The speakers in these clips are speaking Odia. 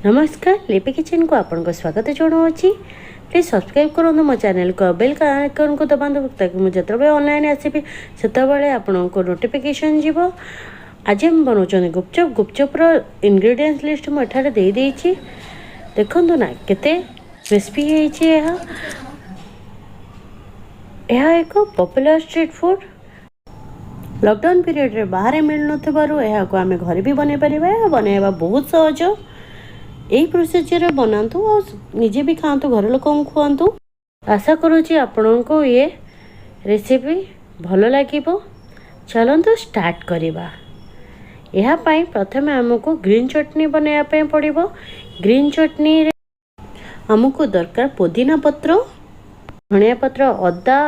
ନମସ୍କାର, ଲିପି କିଚେନ୍କୁ ଆପଣଙ୍କୁ ସ୍ୱାଗତ ଜଣାଉଛି। ପ୍ଲିଜ୍ ସବସ୍କ୍ରାଇବ୍ କରନ୍ତୁ ମୋ ଚ୍ୟାନେଲକୁ, ବେଲ୍ ଆଇକନ୍କୁ ଦବାନ୍ତୁ, ତାକି ମୁଁ ଯେତେବେଳେ ଅନଲାଇନ୍ ଆସିବି, ସେତେବେଳେ ଆପଣଙ୍କୁ ନୋଟିଫିକେସନ୍ ଯିବ। ଆଜି ଆମେ ବନାଉଛନ୍ତି ଗୁପଚୁପ୍। ଗୁପଚୁପ୍ର ଇନଗ୍ରିଡ଼ିଏଣ୍ଟସ୍ ଲିଷ୍ଟ ମୁଁ ଏଠାରେ ଦେଇଦେଇଛି। ଦେଖନ୍ତୁ ନା, କେତେ କ୍ରିସ୍ପି ହେଇଛି ଏହା। ଏହା ଏକ ପପୁଲାର ଷ୍ଟ୍ରିଟ୍ ଫୁଡ଼୍। ଲକଡାଉନ୍ ପିରିୟଡ଼ରେ ବାହାରେ ମିଳୁନଥିବାରୁ ଏହାକୁ ଆମେ ଘରେ ବି ବନେଇ ପାରିବା। ଏହା ବନେଇବା ବହୁତ ସହଜ। ଏହି ପ୍ରୋସିଜିଅରରେ ବନାନ୍ତୁ ଆଉ ନିଜେ ବି ଖାଆନ୍ତୁ, ଘର ଲୋକଙ୍କୁ ଖୁଆନ୍ତୁ। ଆଶା କରୁଛି ଆପଣଙ୍କୁ ଇଏ ରେସିପି ଭଲ ଲାଗିବ। ଚାଲନ୍ତୁ ଷ୍ଟାର୍ଟ କରିବା। ଏହା ପାଇଁ ପ୍ରଥମେ ଆମକୁ ଗ୍ରୀନ୍ ଚଟଣି ବନେଇବା ପାଇଁ ପଡ଼ିବ। ଗ୍ରୀନ୍ ଚଟଣିରେ ଆମକୁ ଦରକାର ପୋଦିନା ପତ୍ର, ଧନିଆ ପତ୍ର, ଅଦା,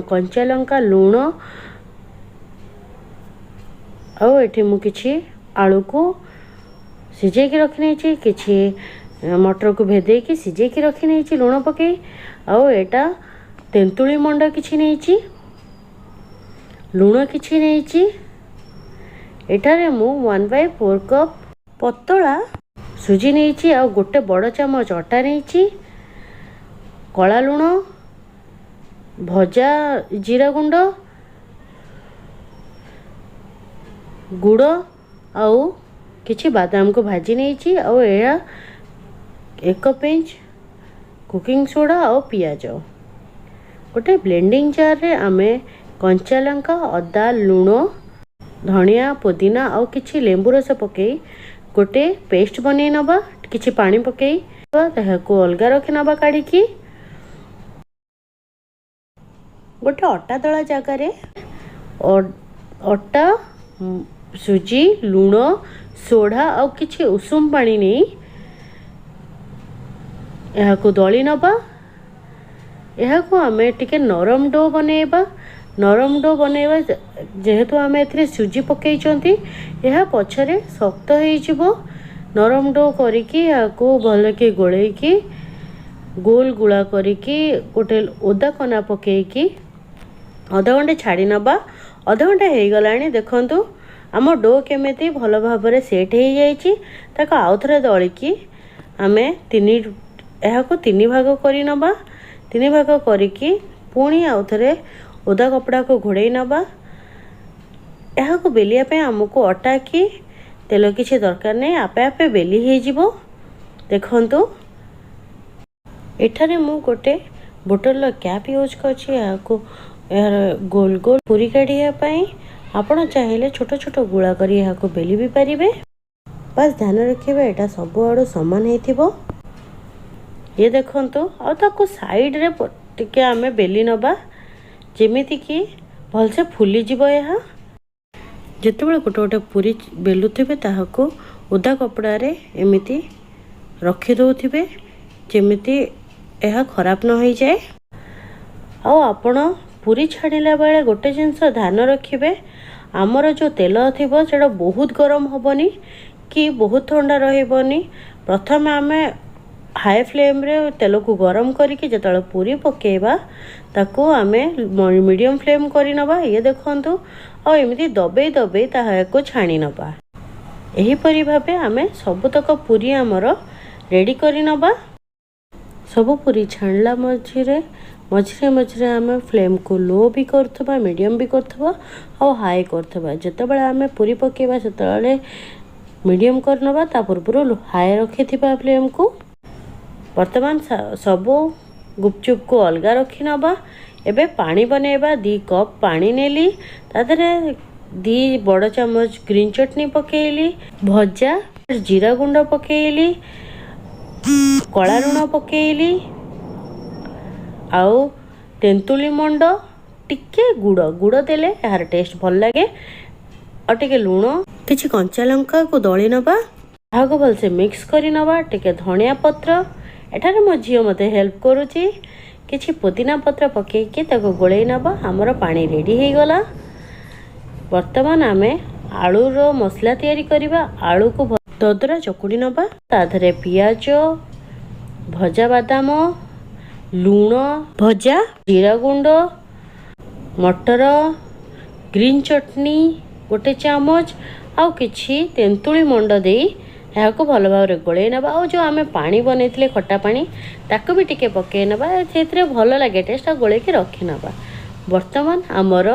କଞ୍ଚା ଲଙ୍କା, ଲୁଣ। ଆଉ ଏଠି ମୁଁ କିଛି ଆଳୁକୁ ସିଝେଇକି ରଖିନେଇଛି, କିଛି ମଟରକୁ ଭେଦେଇକି ସିଝେଇକି ରଖିନେଇଛି ଲୁଣ ପକାଇ। ଆଉ ଏଇଟା ତେନ୍ତୁଳି ମଣ୍ଡ କିଛି ନେଇଛି, ଲୁଣ କିଛି ନେଇଛି। ଏଠାରେ ମୁଁ 1/4 କପ୍ ପତଳା ସୁଜି ନେଇଛି ଆଉ ଗୋଟେ ବଡ଼ ଚାମଚ ଅଟା ନେଇଛି। କଳା ଲୁଣ, ଭଜା ଜିରା ଗୁଣ୍ଡ, ଗୁଡ଼ ଆଉ କିଛି ବାଦାମକୁ ଭାଜି ନେଇଛି। ଆଉ ଏହା 1 ପିଞ୍ଚ କୁକିଂ ସୋଡ଼ା ଆଉ ପିଆଜ। ଗୋଟେ ବ୍ଲେଣ୍ଡିଂ ଜାର୍ରେ ଆମେ କଞ୍ଚା ଲଙ୍କା, ଅଦା, ଲୁଣ, ଧନିଆ, ପୋଦିନା ଆଉ କିଛି ଲେମ୍ବୁ ରସ ପକାଇ ଗୋଟେ ପେଷ୍ଟ ବନେଇ ନେବା। କିଛି ପାଣି ପକାଇ ତାହାକୁ ଅଲଗା ରଖିନେବା। କାଢ଼ିକି ଗୋଟେ ଅଟା ଦଳା ଜାଗାରେ ଅଟା, ସୁଜି, ଲୁଣ, ସୋଢ଼ା ଆଉ କିଛି ଉଷୁମ ପାଣି ନେଇ ଏହାକୁ ଦଳି ନେବା। ଏହାକୁ ଆମେ ଟିକେ ନରମ do ବନେଇବା। ନରମ do ବନେଇବା, ଯେହେତୁ ଆମେ ଏଥିରେ ସୁଜି ପକାଇଛନ୍ତି, ଏହା ପଛରେ ଶକ୍ତ ହେଇଯିବ। ନରମ do କରିକି ଏହାକୁ ଭଲକି ଗୋଳେଇକି ଗୋଲ ଗୁଳା କରିକି ଗୋଟେ ଓଦା କନା ପକାଇକି ଅଧଘଣ୍ଟେ ଛାଡ଼ି ନେବା। ଅଧଘଣ୍ଟା ହେଇଗଲାଣି। ଦେଖନ୍ତୁ, ଆମ do କେମିତି ଭଲ ଭାବରେ ସେଟ୍ ହେଇଯାଇଛି। ତାକୁ ଆଉଥରେ ଦଳିକି ଆମେ ଏହାକୁ ତିନି ଭାଗ କରିନେବା। ତିନି ଭାଗ କରିକି ପୁଣି ଆଉଥରେ ଓଦା କପଡ଼ାକୁ ଘୋଡ଼େଇ ନେବା। ଏହାକୁ ବେଲିବା ପାଇଁ ଆମକୁ ଅଟା କି ତେଲ କିଛି ଦରକାର ନାହିଁ, ଆପେ ଆପେ ବେଲି ହେଇଯିବ। ଦେଖନ୍ତୁ, ଏଠାରେ ମୁଁ ଗୋଟେ ବୋଟଲର କ୍ୟାପ୍ ୟୁଜ୍ କରିଛି ଏହାକୁ ଏହାର ଗୋଲ ଗୋଲ ପୁରୀ କାଢ଼ିବା ପାଇଁ। ଆପଣ ଚାହିଁଲେ ଛୋଟ ଛୋଟ ଗୁଳା କରି ଏହାକୁ ବେଲି ବି ପାରିବେ। ବାସ୍ ଧ୍ୟାନ ରଖିବେ, ଏଇଟା ସବୁଆଡ଼ୁ ସମାନ ହେଇଥିବ। ଇଏ ଦେଖନ୍ତୁ, ଆଉ ତାକୁ ସାଇଡ଼ରେ ଟିକେ ଆମେ ବେଲି ନେବା, ଯେମିତିକି ଭଲସେ ଫୁଲିଯିବ ଏହା। ଯେତେବେଳେ ଗୋଟେ ଗୋଟେ ପୁରୀ ବେଲୁଥିବେ, ତାହାକୁ ଓଦା କପଡ଼ାରେ ଏମିତି ରଖିଦେଉଥିବେ, ଯେମିତି ଏହା ଖରାପ ନ ହେଇଯାଏ। ଆଉ ଆପଣ ପୁରୀ ଛାଣିଲା ବେଳେ ଗୋଟେ ଜିନିଷ ଧ୍ୟାନ ରଖିବେ, ଆମର ଯେଉଁ ତେଲ ଥିବ, ସେଇଟା ବହୁତ ଗରମ ହେବନି କି ବହୁତ ଥଣ୍ଡା ରହିବନି। ପ୍ରଥମେ ଆମେ ହାଇ ଫ୍ଲେମ୍ରେ ତେଲକୁ ଗରମ କରିକି ଯେତେବେଳେ ପୁରୀ ପକାଇବା, ତାକୁ ଆମେ ମିଡ଼ିୟମ୍ ଫ୍ଲେମ୍ କରିନେବା। ଇଏ ଦେଖନ୍ତୁ, ଆଉ ଏମିତି ଦବେଇ ଦବେଇ ତାହାକୁ ଛାଣି ନେବା। ଏହିପରି ଭାବେ ଆମେ ସବୁତକ ପୁରୀ ଆମର ରେଡ଼ି କରିନେବା। ସବୁ ପୁରୀ ଛାଣିଲା ମଝିରେ ମଝିରେ ଆମେ ଫ୍ଲେମ୍କୁ ଲୋ ବି କରୁଥିବା, ମିଡ଼ିୟମ୍ ବି କରୁଥିବା ଆଉ ହାଇ କରୁଥିବା। ଯେତେବେଳେ ଆମେ ପୁରୀ ପକାଇବା, ସେତେବେଳେ ମିଡ଼ିୟମ୍ କରିନେବା, ତା ପୂର୍ବରୁ ହାଇ ରଖିଥିବା ଫ୍ଲେମ୍କୁ। ବର୍ତ୍ତମାନ ସବୁ ଗୁପଚୁପକୁ ଅଲଗା ରଖିନେବା। ଏବେ ପାଣି ବନେଇବା। 2 କପ୍ ପାଣି ନେଲି, ତା ଦେହରେ 2 ବଡ଼ ଚାମଚ ଗ୍ରୀନ୍ ଚଟଣି ପକାଇଲି, ଭଜା ଜିରା ଗୁଣ୍ଡ ପକାଇଲି, କଳା ଲୁଣ ପକାଇଲି ଆଉ ତେନ୍ତୁଳି ମଣ୍ଡ, ଟିକେ ଗୁଡ଼। ଗୁଡ଼ ଦେଲେ ଏହାର ଟେଷ୍ଟ ଭଲ ଲାଗେ। ଆଉ ଟିକେ ଲୁଣ, କିଛି କଞ୍ଚା ଲଙ୍କାକୁ ଦଳି ନେବା। ଏହାକୁ ଭଲସେ ମିକ୍ସ କରି ନେବା। ଟିକେ ଧନିଆ ପତ୍ର, ଏଠାରେ ମୋ ଝିଅ ମୋତେ ହେଲ୍ପ କରୁଛି, କିଛି ପୋଦିନା ପତ୍ର ପକାଇକି ତାକୁ ଗୋଳେଇ ନେବା। ଆମର ପାଣି ରେଡ଼ି ହେଇଗଲା। ବର୍ତ୍ତମାନ ଆମେ ଆଳୁର ମସଲା ତିଆରି କରିବା। ଆଳୁକୁ ଦରଦରା ଚକୁଡ଼ି ନେବା। ତା ଦେହରେ ପିଆଜ, ଭଜା ବାଦାମ, ଲୁଣ, ଭଜା ଜିରା ଗୁଣ୍ଡ, ମଟର, ଗ୍ରୀନ୍ ଚଟଣି ଗୋଟେ ଚାମଚ ଆଉ କିଛି ତେନ୍ତୁଳି ମଣ୍ଡ ଦେଇ ଏହାକୁ ଭଲ ଭାବରେ ଗୋଳେଇ ନେବା। ଆଉ ଯେଉଁ ଆମେ ପାଣି ବନେଇଥିଲେ, ଖଟା ପାଣି, ତାକୁ ବି ଟିକେ ପକାଇ ନେବା। ସେଥିରେ ଭଲ ଲାଗେ ଟେଷ୍ଟ। ଆଉ ଗୋଳେଇକି ରଖିନେବା। ବର୍ତ୍ତମାନ ଆମର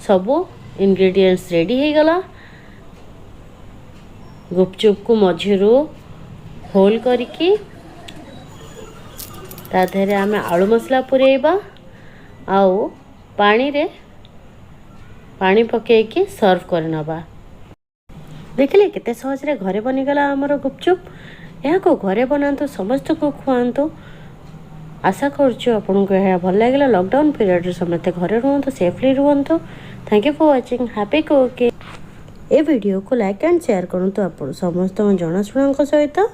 ସବୁ ଇନଗ୍ରିଡ଼ିଏଣ୍ଟସ୍ ରେଡ଼ି ହେଇଗଲା। ଗୁପଚୁପକୁ ମଝିରୁ ହୋଲ୍ କରିକି ତା ଦେହରେ ଆମେ ଆଳୁ ମସଲା ପୁରେଇବା ଆଉ ପାଣିରେ ପାଣି ପକାଇକି ସର୍ଭ କରିନେବା। ଦେଖିଲେ, କେତେ ସହଜରେ ଘରେ ବନିଗଲା ଆମର ଗୁପଚୁପ୍। ଏହାକୁ ଘରେ ବନାନ୍ତୁ, ସମସ୍ତଙ୍କୁ ଖୁଆନ୍ତୁ। ଆଶା କରୁଛୁ ଆପଣଙ୍କୁ ଏହା ଭଲ ଲାଗିଲା। ଲକଡାଉନ୍ ପିରିୟଡ଼ରେ ସମସ୍ତେ ଘରେ ରୁହନ୍ତୁ, ସେଫଲି ରୁହନ୍ତୁ। Thank you for watching. Happy cooking. ଏ ଭିଡ଼ିଓକୁ ଲାଇକ୍ ଆଣ୍ଡ ସେୟାର କରନ୍ତୁ ଆପଣ ସମସ୍ତଙ୍କ ଜଣାଶୁଣାଙ୍କ ସହିତ।